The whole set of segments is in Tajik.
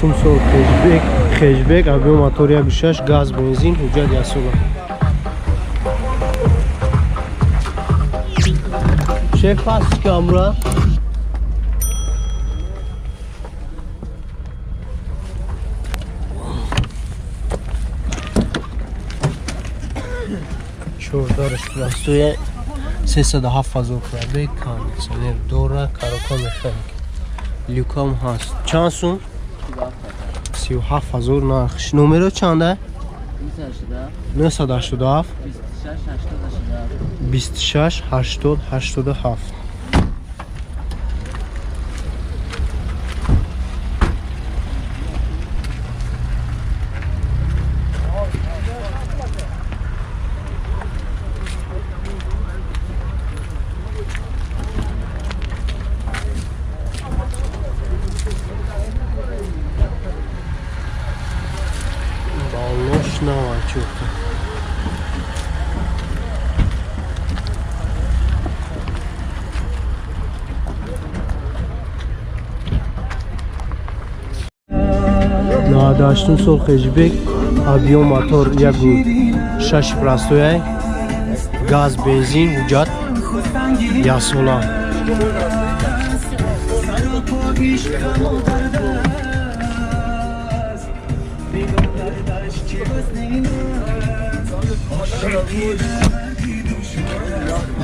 2008 сол хешбек, объем мотор 1.6, газ, бензин, ҳуҷҷат ясула. Шеф пас камра. Чордарш пластуя 307 000 пробег, кондиционер дора, коробка механик. Люкам ҳаст. Чанд сум? 37 000 нархш. Номеро чанда? 987 26 80 87. Балош нава чӯрта. 98 сол хешбек, объем мотор 1.6 простой, газ, бензин, ҳуҷҷат яксола.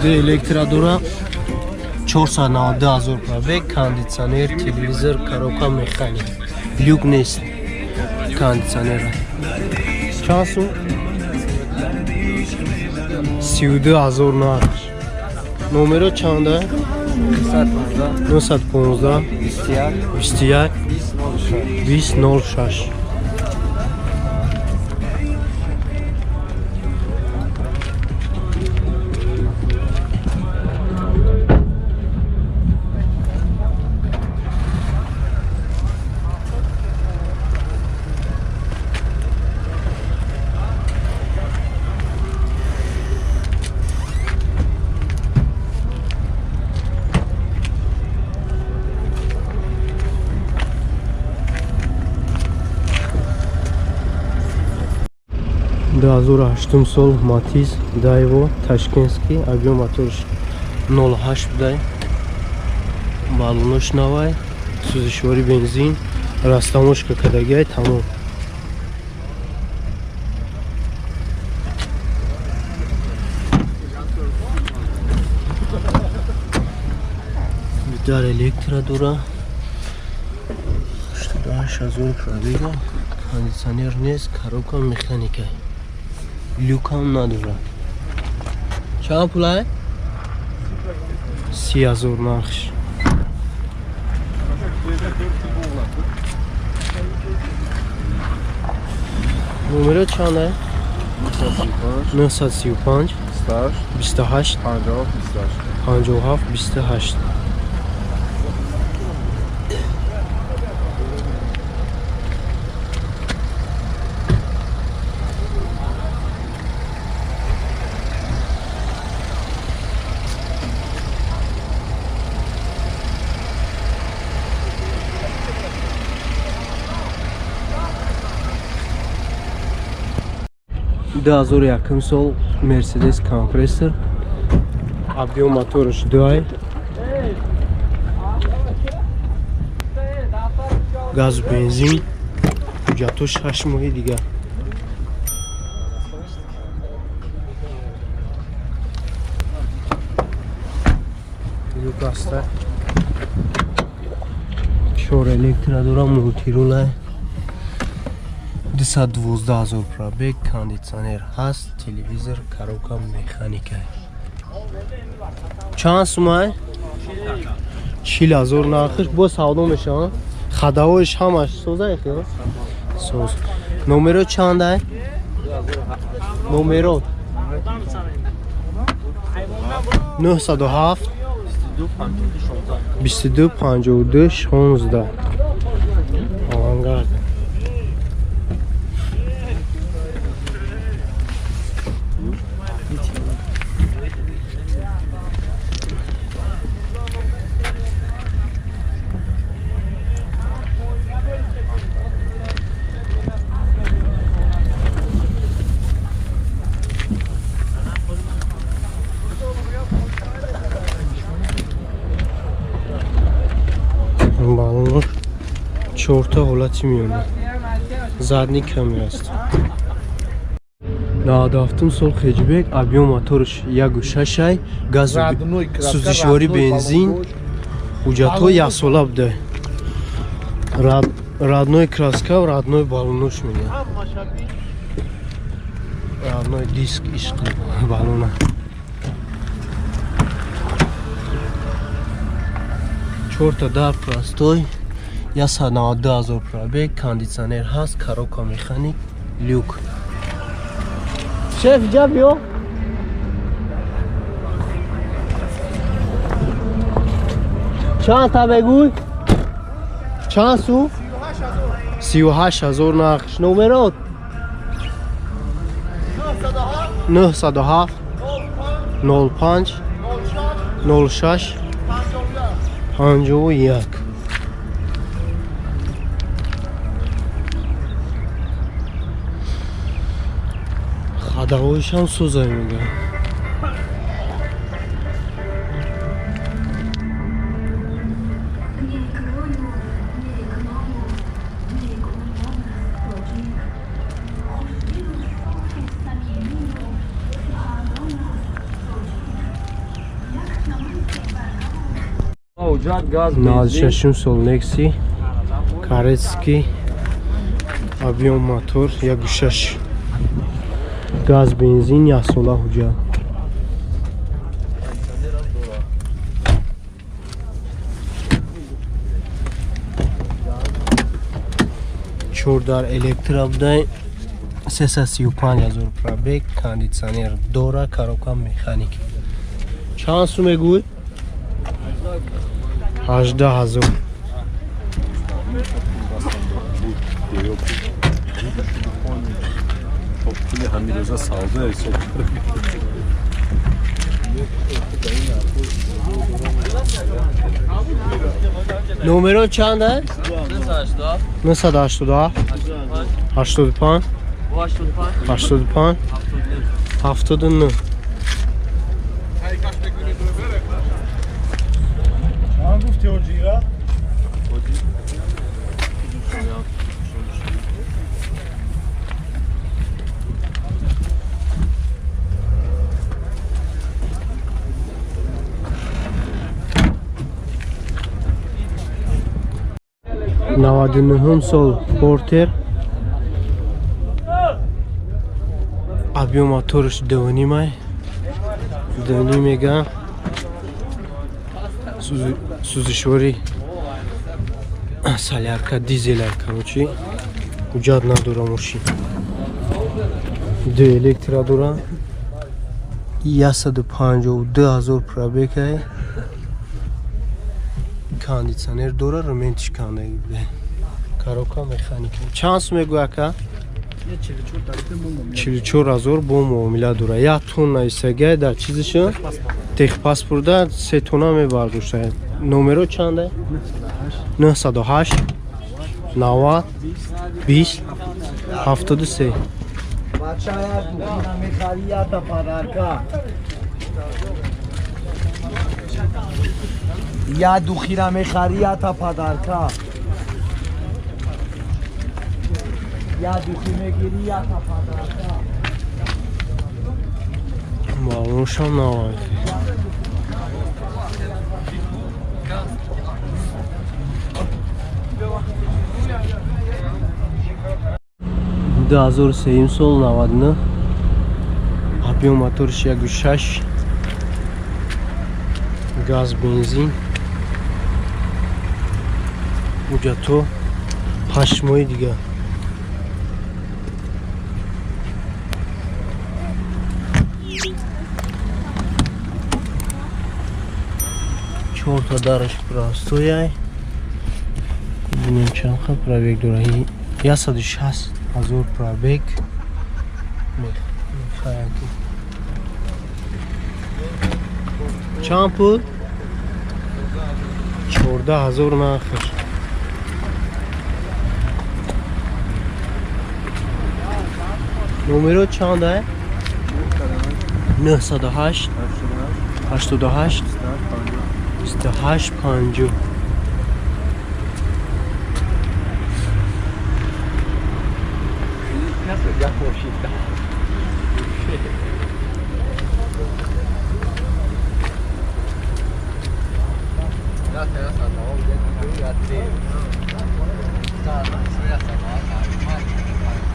Ду электро дора, 492 000 пробег, кондиционер, телевизор, коробка механик. Люк нест кондиционера. Чанд сум? 32 000 нарх. Номеро чанда? 915 21 20 06. 2008 сол Матиз Дайво ташкентский, объем моторш 0.8 будай, баллонош навай, сӯзишворӣ бензин, растаможка кардагиай, тамом. Дар электро дора, 88 000 пробега, кондиционер нест, коробка механика, люкам надорад. Чанд пулай? 30 000 нархш. Номеро чанда? 935 28 57 28. 2001 сол Мерседес Компрессор, объем мотораш 2, газ, бензин, ҳуҷҷатҳо 6 моҳи дигар. Люк аста, чор электро дора, мультирула, 212 000 пробег, кондиционер ҳаст, телевизор, коробка механика. Чанд сумай? 40 000 нархиш. Бо савдо мешавад. Ходовойш ҳамаш соза, соз. Номеро чандай? Номеро 907 22 52 16. Авангард. Чорта ҳолати миёна. Задний камера аст. 97 сол хеҷбек, объём моторш 1,6, газ сӯзишворӣ бензин, ҳуҷҷатҳо яксола буда. Родной краска, родной баллонош мегӯяд. Родной диск ишқи баллона. Чорта дар простой, 192 000 пробег, кондитсионер ҳаст, коробка механик, люк. Шеф, ҷа биё. Чанд та бегӯй? Чанд су? 38 000 нархш. Номерот? 907 05 06 51. Хадавоишам сӯзай мегӯяд. 96 сол Некси, Карецки, объём мотор 1,6, газ бензин, яксола ҳуҷҷат. Чор дар электро буда, 335 000 пробег, кондитсионер дора, коробка механик. Чанд сум мегӯй? 18 000. Номеро чанд аст? 987 85 85 79. 99 сол Портер, объём моторш 2,5, 2,5 мега, сӯзишворӣ солярка, дизелай, короче, ҳуҷҷат надора мошин. Ду электро дора, 152 000 пробегай, кондитсионер дора, ремонтиш кандаги буда. Коробка механика. Чанд сум мегӯй ака? 44 000 бо муомила дора. Як тонна истагай дар чизиша? Техпаспорта 3 тонна мебардошта. Номеро чанда? 908 90 20 73. Я духира мехари, я та подарка. Я духи мегири, я та подарка. Малушам навай. 2003 сол 99, объём моторш 1,6, газ бензин, ҳуҷҷатҳо 8 моҳи дигар. Чорта дараш простояй. Бинем чанд ха пробег дора. 160 000 пробег. Мехоям ки чанд пул? 14 000 нархш. Номеро чанд ай? 908 88 28 50.